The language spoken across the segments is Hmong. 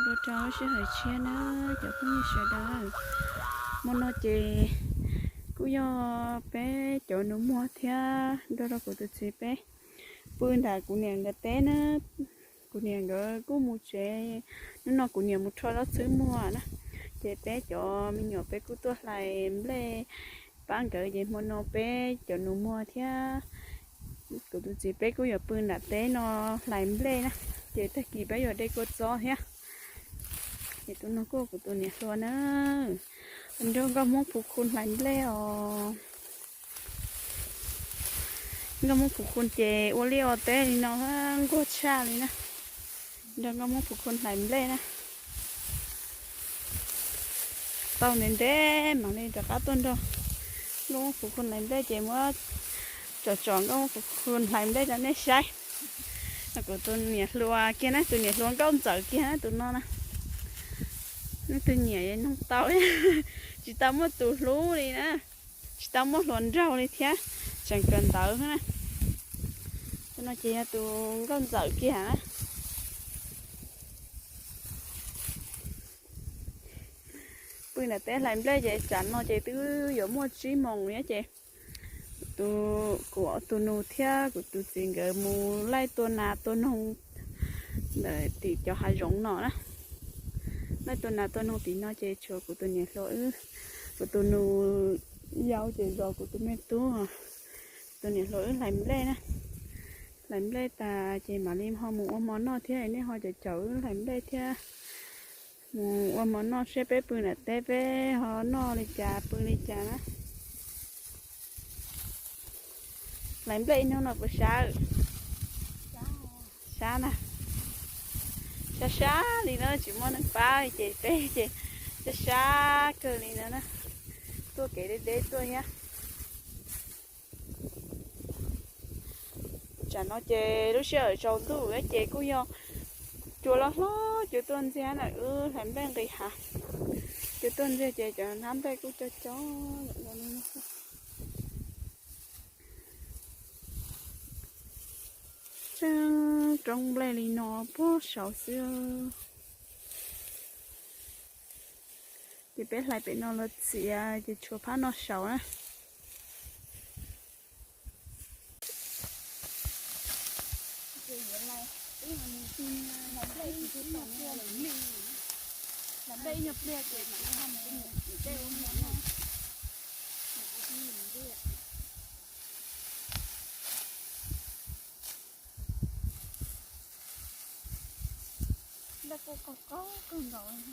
Nyob zoo rau lub sij hawm tshiab na, cov phooj ywg sawv daws. Hmo no ces kuj yog peb cov nus muag thiab nrog rau kuv tus txiv peb pw nram kuv niam nkawd teb na. Kuv niam nkawd kuj mus tsev, hnub no kuv niam mus rho zaub txhwb muag na, ces peb cov me nyuam peb kuj tuaj hlais nplej pab nkawd, ces hmo no peb cov nus muag thiab kuv tus txiv peb kuj yuav pw nram teb no hlais nplej na, ces tag kis peb yuav de kua txob thiab. Ces tus no kuj kuv tus niam hluas na, nrog nkauj Hmoob Phuv Khu hlais nplej os. Nkauj Hmoob Phuv Khu ces ua liaj ua teb li no nquag tshaj li na, nrog nkauj Hmoob Phuv Khu hlais nplej na. Tau ntev ntev mam li rov qab tuaj nrog nkauj Hmoob Phuv Khu hlais nplej ces muab tsom tsom nkauj Hmoob Phuv Khu hlais nplej rau nej saib. Kuv tus niam hluas kiag na, tus niam hluas nkauj ntxawm kiag na tus no na. Neb tus niam noog tau, tsis tau muaj tus hlub li na, tsis tau muaj hluas nraug li thiab, tseem kawm ntawv na. Tus no ces yog tus nkauj ntxawm kiag na. Pw nram teb hlais nplej ces tsam no ces twb yuav muaj tsib moos li ces kuv tus nus thiab kuv tus txiv nkawd mus laij tua nas tua noog ntawm tim cov hav zoov no na. Laij tua nas tua noog tim no ces tshuav kuv tus niam hluas wb, kuv tus nus yau ces zov kuv tus me tub, tus niam hluas wb hlais nplej na. Hlais nplej tas ces mam li ho mus ua hmo noj thiab, nej ho caum caum wb hlais nplej thiab. Mus ua hmo noj seb peb pw nram teb peb ho noj li cas pw li cas na. Hlais nplej ib hnub no puas sab? Sab na. Sab sab li na, tsis muaj neeg pab li ces peb ces sab sab kawg li no na. Tuaj kev deb deb tuaj thiab. Tsam no ces lub sij hawm tsaus ntuj ces kuj yog cua loj hlob cua tuaj ntxiag na, wb hlais nplej nqis hav. Cua tuaj ntxiag ces cov hnab nplej kuj co co. Tsheej roob nplej li no puag saud xwb. Ces peb hlais pem no los txiav ces tshuav phab no saud na. Nplej kuj qaug qaug kawg nkaus.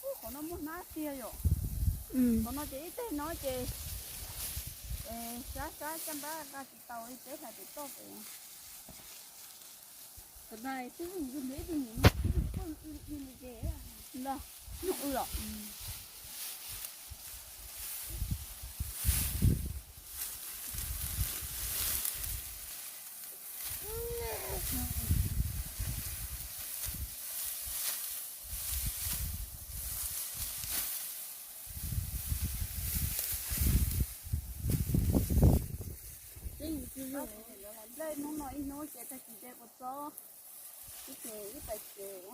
Ub, qhov no muaj hnab tiag yom. Qhov no ces ib teg no ces sab sab caj npab nqa tsis tau li, peb hlais pem toj pem. Ntag, hnub wb los. Nplej hnub no ib hnub ces tag kis de kua txob, ib ces ib pais tsev.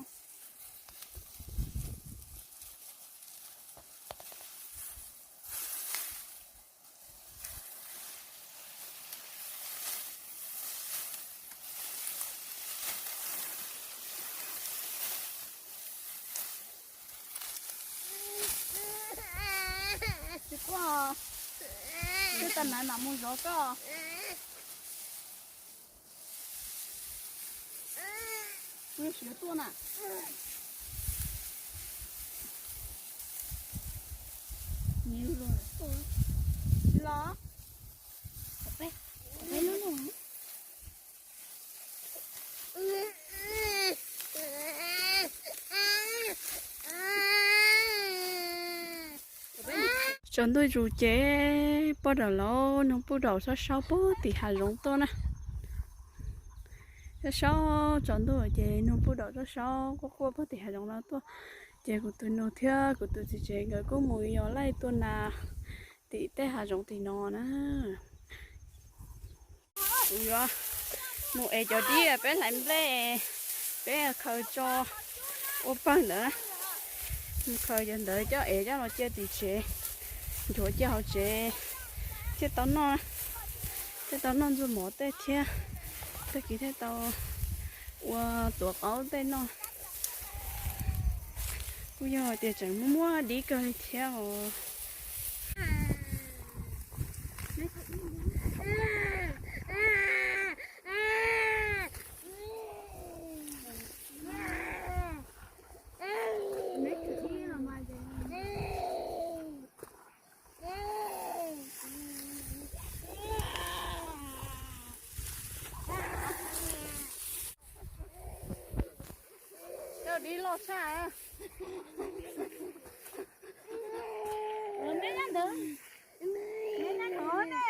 Tag na mam mus zov koj. Kuv yuav siv tuaj na. Los. Tsaus ntuj zus ces poj daum laus nug puj daum saub saub puag tim hav zoov tuaj na. Saub saub tsaus ntuj ces nug puj daum saub saub quaj quaj puag tim hav zoov no tuaj. Ces kuv tus nus thiab kuv tus txiv tsev nkawd kuj mus yos laij tua nas tim tej hav zoov tim no na. Kuv yuav mus ev cov dib peb hlais nplej peb khaws tso ua pawg ntawd. Mus khaws cov ntawd coj ev coj los cia tim tsev, nchuav cia hauv tsev thiaj tau noj, thiaj tau noj ntxuag mov tej thiab, tag kis thiaj tau ua tuav qaub tej noj. Kuj yog tias tseem muaj muaj dib kawg li thiab os. Cov dib loj tshaj. Neb nyob ntawd, neb nyob no ne.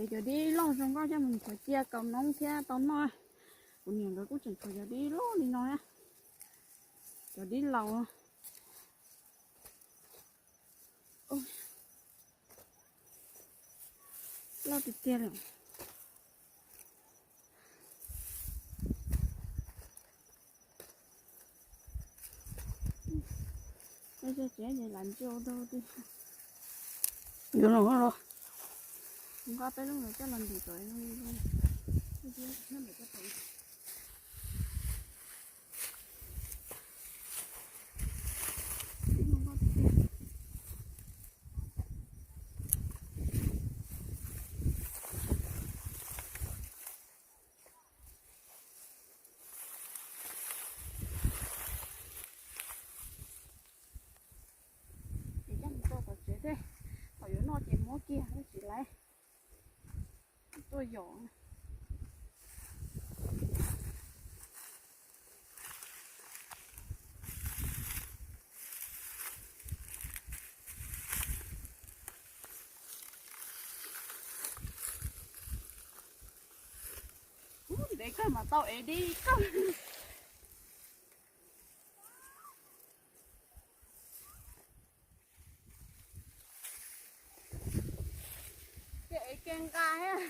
Es cov dib loj zoo nkauj coj mus khaws cia kaus noob thiab tau noj. Kuv niam nkawd kuj tseem khaws cov dib loj li no, cov dib laus. Loj tiag tiag lawm. Tsev ces lam ntsia ua dau tiag. Yuav los los. Nqa peb lub ntawd coj los ntim tom. Ces coj mus rau tom tsev thiab, thaum yuav noj ces muab kiag tsis laiv tuaj yom. Ntev kawg mas tau ev dib kawg. Ces ev kiag nqa thiab.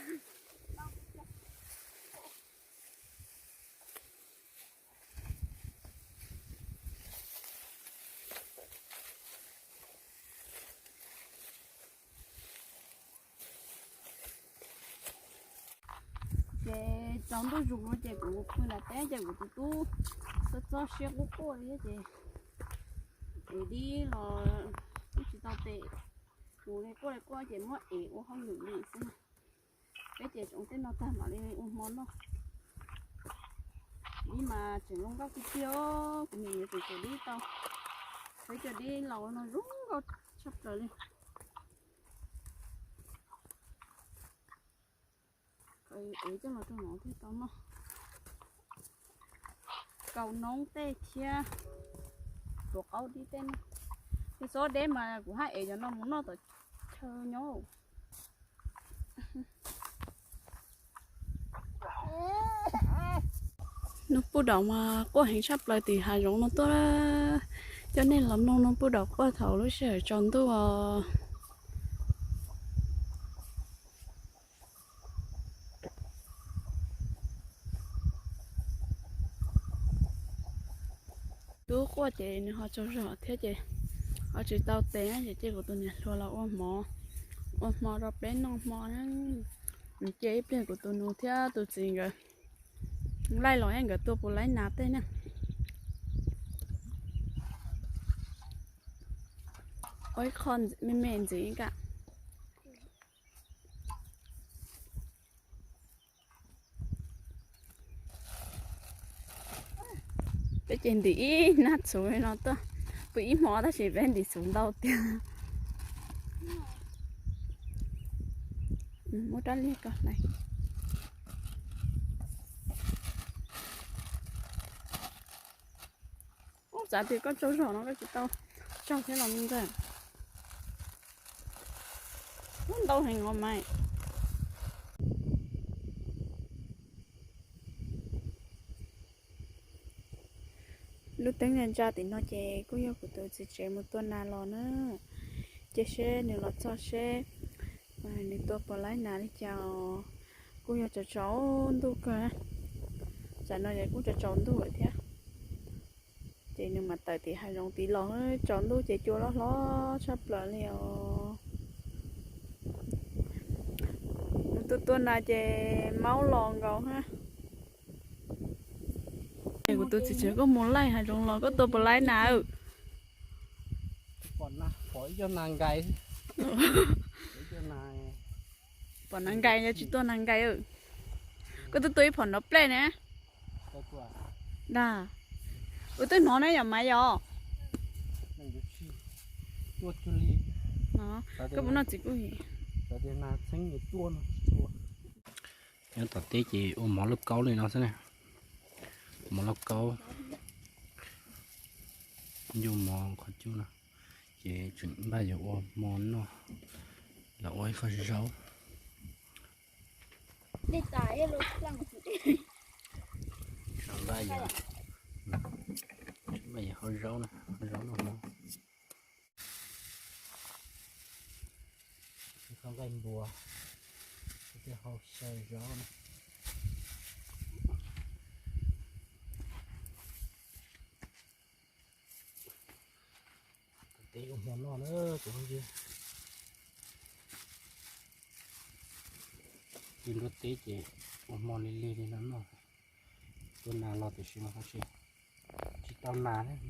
Ces tsaus ntuj zus no ces kuv pw nram teb ces kuv tus tub txob txob siab quaj quaj li ces ev dib los twb tsis tau tes, kuv li quaj li quaj ces muab ev ua hauj lwm li xwb na. Peb ces tsoom tej no tag mam li ua hmo noj. Dib mas tseem zoo nkauj tiag tiag, kuv niam yuav tseem cov dib tau, peb cov dib laus no zoo nkauj tshaj plaws li. Ev coj los rau no thiaj tau noj. Kaus noob tej thiab tuav qaub dib tej no. Tej xob deb mas kuv haj ev cov no mus noj tom chaw nyob. Nws puj daum mas quaj heev tshaj plaws tim hav zoov no tuaj. Coj nej los mloog nws puj daum quaj thaum lub sij hawm tsaus ntuj os. Tub quaj ces nws ho tsaug zog thiab ces ho tsis tau tes ces cia kuv tus niam hluas los ua hmo, ua hmo rau peb noj hmo na. Nws cia ib pliag kuv tus nus thiab tus txiv nkawd laij los nkawd tuaj puas laib nas tej na. Ua ib qho me me ntxiv kam. Peb ces ntim ib nab txhuv no tuaj, pw ib hmo tab sis peb ntim txhuv ntau tiag. Muab rab liag ko hlais. Ub, txav tias koj tsaug zog no koj tsis tau tsaug thiab los ntag. Ub, ntau heev os mas. Lub teeb ntsa tim no ces kuj yog kuv tus txiv tsev mus tua nas los na. Ces seb nws los txog seb nws tua puas laib nas li cas os. Kuj yog tsaus tsaus ntuj kawg, tsam no ces kuj tsaus tsaus ntuj lawm thiab. Ces nws mam tawm tim hav zoov tid los, tsaus ntuj ces cua loj hlob tshaj plaws li os. Nws tua tua nas ces maub los nkaus ha. Kuv tus txiv tsev koj mus laij hav zoov los koj tua puas laib nas? Pom nas nkais, pom nas nkais yog tsis tua nas nkais. Koj twb tua ib phom nrov plej ne. Dag, wb twb hnov ne yom mas yom. Koj puas noj txiv kuj yim. Nyob tom teb ces ua mov lauj kaub li no xwb na. Mov lauj kaub, ncuj mov qhov cub no. Ces tseem npaj yuav ua hmo noj los ua ib qho zaub. Npaj yuav, npaj yuav hau zaub na, hau zaub noj hmo. Ib qho nqaij npua, ib qho hau xyaw zaub na. Tom teb ua hmo noj na cov phooj ywg. Ci nruab teb ces ua hmo lig lig li no noj. Tua nas los tiam sis mas ho tsis, tsis tau nas thiab.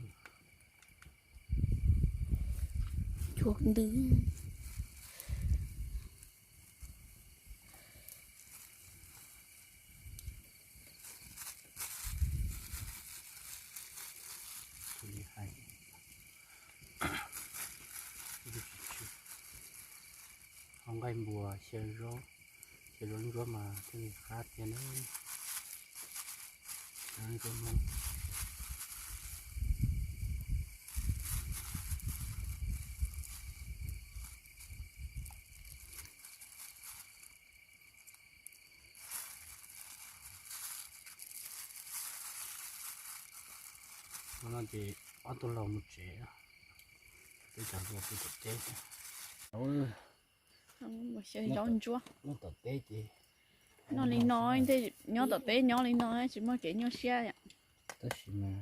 Chuav ntws. Hau nqaij npua xyaw zaub, xyaw zaub ntsuab mas thiaj li qab tiag na. Zaub ntsuab Hmoob. Hnub no ces ob tug laus mus tsev, peb cov hluas pw tom teb. Xyaw zaub ntsuab. Noj tom teb ces, noj li no, nyob tom teb nyob li no tsis muaj kev nyuaj siab. Tab sis mas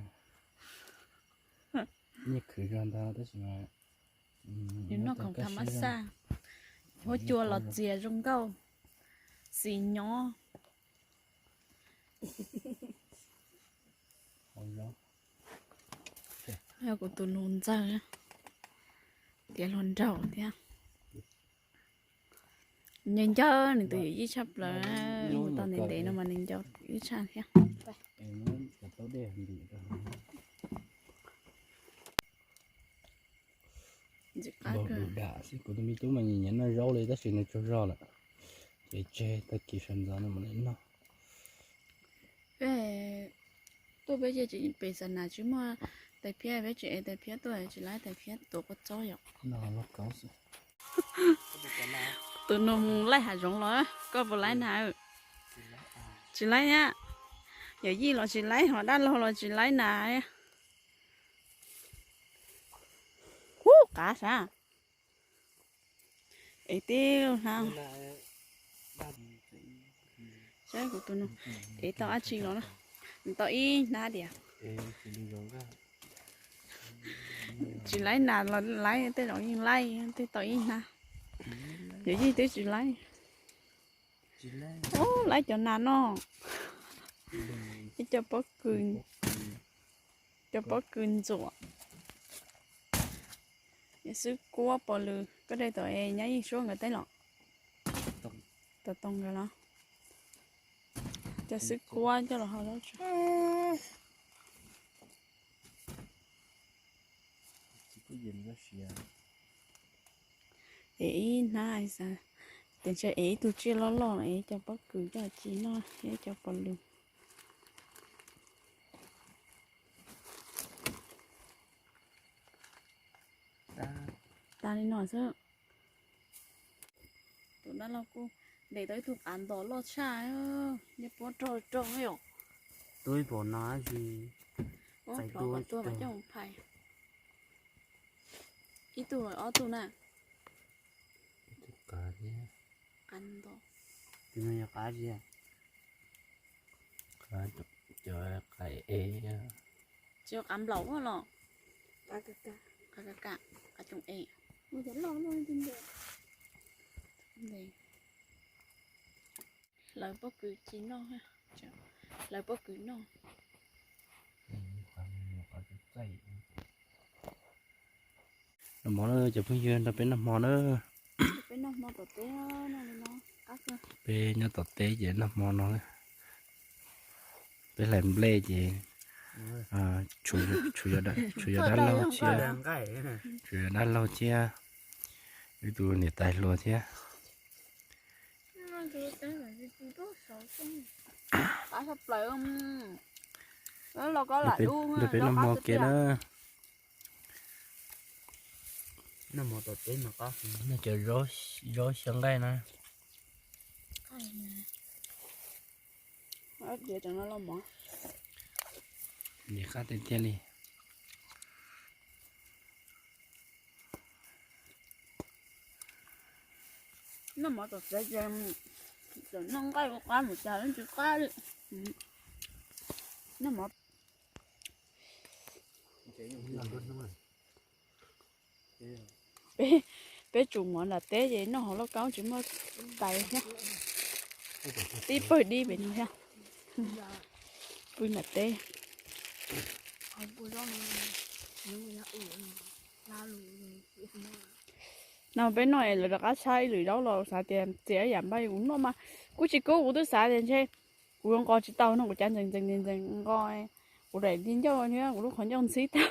nyiaj khwv zog ntag tab sis mas yus noj khoom tham mab xaj, huab cua los txias zoo nkauj, xis nyob. Yog kuv tus nus ntxawg tiav hluas nraug thiab. Nco nco nws tus yawm yij tshaj plaws, mus tau ntev ntev no mas nws nco yij tshaj thiab. Ntxim qab kawg. Kuv tus me tub mas nyiam nyiam noj zaub li tab sis nws tsaug zog lawm, ces tseg tag kis sawv ntxov no mam li noj. Peb tuaj peb ces pem Xav Nas tsis muaj tais phiab, peb tsis ev tais phiab tuaj, tsis laib tais phiab tuav kua txob yom. Tus nus mus laij hav zoov los, koj puas laib na? Tsis laib thiab. Yawm yij los tsis laib, ho dab laug los tsis laib nas. Hub, qav sav. Es tib hnab. Saib kuv tus no, es tau dab tsi los na. Tau ib hnab tiag. Tsis laib nas los laib, tej zaum yeej laib, tej tau ib hnab. Yawm yij twb tsis laib. Ub, laib cov nas no. Ib co pob kws, cov pob kws ntxuam. Xwb kuab pos lws, koj de tom es nyab yij suab nkawd teb los? Tom toog nkawd los? Cov xwb kuab coj los hau zaub tsuag. Es ib hnab, tes ntshe es ib tug tsiaj loj loj es cov pob kws coj ci noj thiab cov pos lws. Tas li no xwb. Tus dab laug kuj ntes tau ib tug qav ntos loj tshaj, nyob puab rog rog yom. Tub ib pom no tsis txais tuaj tuaj mas coj mus phais. Ib tug los ob tug na? Ib tug qav thiab. Qav ntos. Tus no yog qav tsi? Cov qav es. Tsis yog qav nplaum los? Qav ka ka, qav ka ka, qav tsoom es. Hlawv pob kws ci noj, hlawv pob kws noj. Noj mov na cov phooj ywg, nrog peb noj hmo na. Peb nyob tom teb ces noj hmo no. Peb hlais nplej ces tshuav yog dab laug thiab, tshuav yog dab laug thiab, ib tug niam tais hluas thiab. Nrog peb noj hmo kiag na. Noj cov zaub xyaw nqaij na. Nim qab tiag tiag li. Noj mov tom tsev ces txawm noj nqaij ua qab mus cas yeej tsis qab li. Noj mov. Peb tsum mov nram teb ces noj hauv lauj kaub tsis muaj tais thiab. Tib pawg dib pem no thiab. Pw nram teb. No peb noj es lawv rov qab tshab ib lwm zaub los xav tias txias ib yam npaj kuv noj mas kuv tsis kub, kuv twb xav tias ntshe kuv yuav nqos tsis tau no kuv cav ntxees ntxees ntxees nqos, kuv daim di ncauj thiab kuv lub qhov ncauj ntxhib tag.